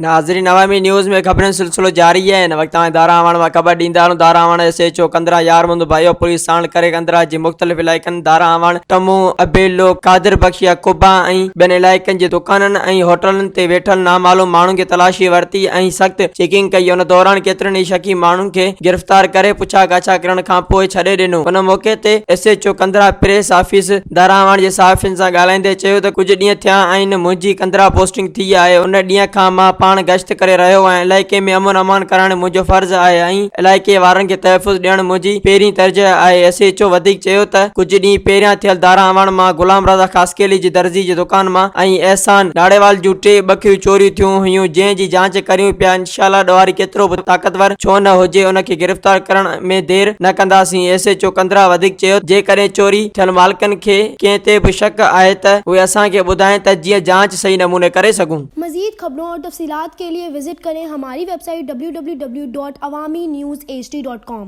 ناظرين عوامي نيوز ۾ خبرن جو سلسلو جاري آهي هن وقت اوهان دارا اعواڻ مان خبر ڏيندا هلون Dara Awan S H O Kandhra Yar Muhammad Bhayo police ساڻ ڪري ڪنڌرا جي مختلف علائقن دارا اعواڻ ٽمون ابيلو قادر بخش يا قبا ۽ ٻين علائقن جي دڪانن ۽ هوٽلن تي ويٺل نامعلوم ماڻهن کي تلاشي ورتي ۽ سخت چيڪنگ ڪئي ان دوران ڪيترن ئي شڪي ماڻهن کي گرفتار ڪري پڇا ڳاڇا ڪرڻ کانپوء ڇڏي ڏنو ان موقعي تي S H O Kandhra press office Dara Awan جي صحافين سان ڳالهائيندي چيو ته ڪجهه ڏينهن ٿيا آهن منهنجي ڪنڌرا پوسٽنگ ٿي آهي ان ڏينهن کان مان پاڻ گشت ڪري رهيو آهيان علائقي ۾ امن امان ڪرائڻ منهنجو فرض آهي ۽ علائقي وارن کي تحفظ ڏيڻ منهنجي پهرين ترجيح آهي ايس ايڇ او وڌيڪ چيو ته ڪجهه ڏينهن پهريان ٿيل داراواڻ مان غلام رضا خاصخيلي جي درزي جي دڪان مان ۽ احسان ناڙيوال جون ٽي ٻڪريون چوريون ٿيون هيون جنهن جي جاچ ڪريون پيا انشاء الله ڏوهاري ڪيترو به طاقتور ڇو نه هجي ان کي گرفتار ڪرڻ ۾ دير نه ڪنداسين ايس ايڇ او ڪنڌرا وڌيڪ چيو ته جيڪڏهن چوري ٿيل مالڪن کي ڪنهن تي به شڪ آهي ته اهي اسان کي ٻڌائين ته جيئن جاچ صحيح نموني ڪري سگهون. مزيد خبرون اور تفصيلات ڪي لئي وزٽ ڪرين ھماري web site www.awamiNewsHD.com.